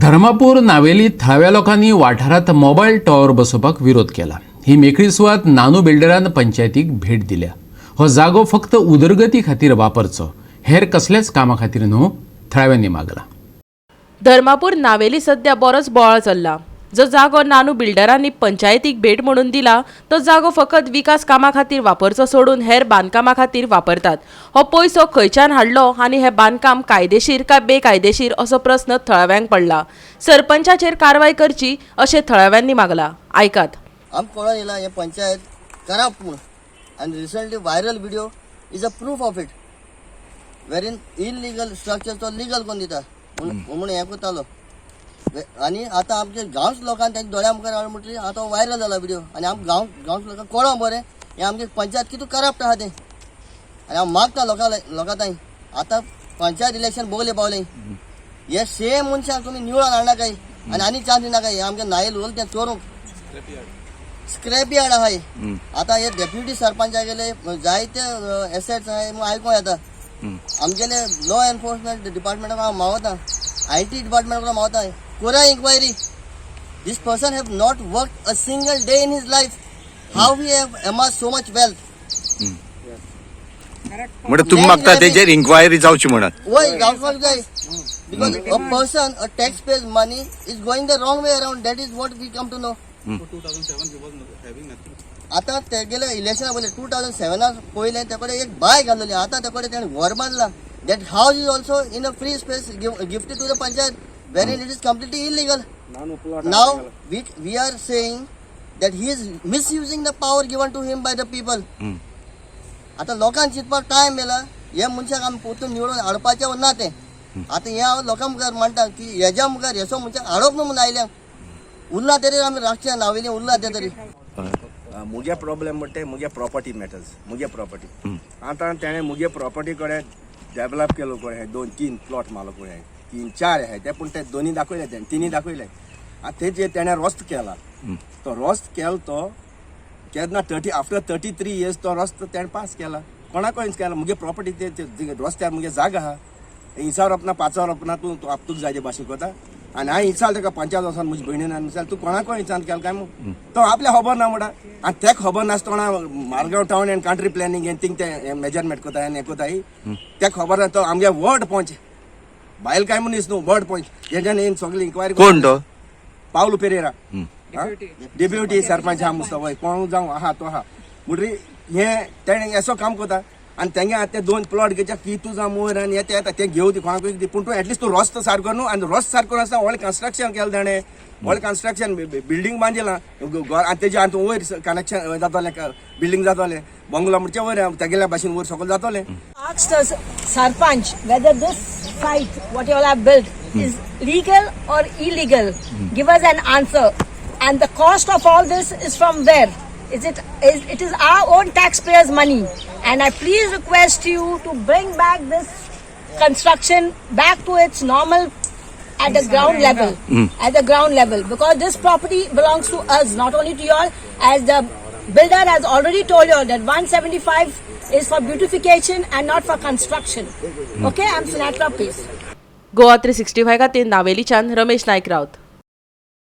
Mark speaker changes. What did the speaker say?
Speaker 1: धर्मापूर नावेली थळाव्या लोकांनी वाठारात मोबायल टॉवर बसोवपाक विरोध केला. ही मेकळी सुवात नानू बिल्डरान पंचायतीक भेट दिल्या. हो जागो फक्त उदरगती खातीर वापरचो, हेर कसल्याच कामा खातीर न्हू, थळाव्यांनी मागला.
Speaker 2: धर्मापूर नावेली सध्या बरोच बोवाळ चल्ला. जो जागो नानू बिल्डरांनी पंचायतीक भेट म्हणून दिला तो जागो फकत विकास कामा खातीर वापरचो सोडून हेर बांदकामा खातीर वापरतात. हो पयसो खंयच्यान हाडलो आनी हें बांदकाम कायदेशीर काय बेकायदेशीर असो प्रस्न थळाव्यांक पडला. सरपंचाचेर कारवाय करची अशें थळाव्यांनी मागला. आयकात.
Speaker 3: आमकां कळोन येयला हें पंचायत करप्ट म्हूण आनी recently viral video is a proof of it, wherein illegal structure तो लिगल करून दिता म्हूण हें करतालो. आनी आतां आमचे गांवच लोकांक तेंच्या दोळ्या मुखार हाडून म्हणटकीर आतां व्हायरल जाला व्हिडियो आनी आमकां गांव गांवच लोकांक कळों बरें हें आमगे पंचायत कितू करप्ट आहा तें. आनी हांव मागता लोकां लोकां तांय, आतां पंचायत इलेक्शन बोगले पावले, हे सेम मनशाक तुमी निवळोन हाडनाकाय आनी आनी चान्स दिनाकाय. हे आमगे नायल उरलें तें चोरूंक स्क्रॅप यार्ड आहाय. आतां हे डेप्युटी सरपंचा गेले जायते एसेट्स आहाय म्हूण आयकों येता. आमगेले लॉ एनफोर्समेंट डिपार्टमेंटाक हांव मावता, IT डिपार्टमेंटाक मावता, कोरा inquiry. This person have not work a single day in his life. How he have amass so much wealth?
Speaker 4: म्हणजे तुम्ही मागता तेजेर इन्क्वायरी जावची म्हणून.
Speaker 3: वय जावपाक जाय, because a person, a tax payers money is going the wrong way around. That is what we come to know. आतां तेगेले इलेक्शना पयलें 2007 त पयलें ते कडेन एक बाय घातलेली. आतां ते कडेन तेणें घर बांदला. That house is also in a free space gifted to the panchayat, wherein it is completely illegal. Now we are saying that he is misusing the power given to him by the people. आतां लोकांक चिंतपाक time मेला, हे मनशाक आमी परतून निवडून हाडपाचें ना तें. आतां हें हांव लोकां मुखार मांडटा की हेज्या मुखार हेसो मनशाक हाडप न्हू म्हूण आयल्या. उरला तरी आमी राखचे नावेली उरला तें तरी.
Speaker 5: मुगे प्रॉब्लेम म्हणटे ते मुगे प्रॉपर्टी मॅटर्स. मुगे प्रॉपर्टी आतां तेणें मुगे प्रॉपर्टी कडेन डेवलप केलो पळय. हे दोन तीन प्लॉट मारलो पळय, तीन चार आहाय ते, पूण ते दोनी दाखयले तेणें, तिनी दाखयले. आतां तेजेर तेणें रस्तो केला. तो रस्तो केलो तो केन्ना 30, आफ्टर 33 इयर्स तो रस्तो तेणें पास केला. कोणाकूय केला मुगे प्रॉपर्टी ते रस्त्यार मुगे जागा आहा. हिसाब रोपना, पांचावर रोपना, तूं तूं आपतूक जाय ते भाशेन कोता. आनी हांवें विचारलें ताका पंचायत वचोन, म्हजी भयणीन आनी विचारलें, तूं कोणाकूय विचारून केलें काय म्हूण. तो आपल्या खबर ना म्हणटा. आनी तेका खबर नासतना Margao town and country planning हें थिंग ते मेजरमेंट कोताय आनी हें कोताय, तेका खबर ना. तो आमगे वर्ड पंच बायल काय मनीस न्हू, वर्ड पंच हेज्यान येवन सगळी इन्क्वायरी.
Speaker 4: कोण तो?
Speaker 5: पावलो पेरेरा, डेप्युटी सरपंच आहा मुस्तो. वय, कोण जावं आहा तो आहा. म्हणटरी हें तेणें असो काम करता आनी तेंगे आतां ते दोन प्लॉट घेवच्या की तुजा मोर आनी येता येता ते घेवं ती कोणाकूय दी, पूण तूं एटलिस्ट तूं रस्तो सारको न्हू. आनी रस्तो सारको आसता, व्हडलें कन्स्ट्रक्शन केलें तेणें, व्हडलें कन्स्ट्रक्शन बिल्डींग बांदिलां घर. आनी तेजे आनी वयर कनेक्शन जातलें, बिल्डींग जातलें, बंगलो म्हणचे वयर तेगेल्या भाशेन वयर सकयल जातलें.
Speaker 6: Ask the sarpanch whether this site, what you all have built, is legal or illegal. Give us an answer. And the cost of all this is from where? It is our own taxpayers' money. And I please request you to bring back this construction back to its normal at the ground level. At the ground level. Because this property belongs to us, not only to you all. As the builder has already told you all that 175 is for beautification and not for construction. Okay, I'm Sinatra Pace.
Speaker 2: Goa 365 खातीर नावेलीच्यान रमेश नायक राऊत.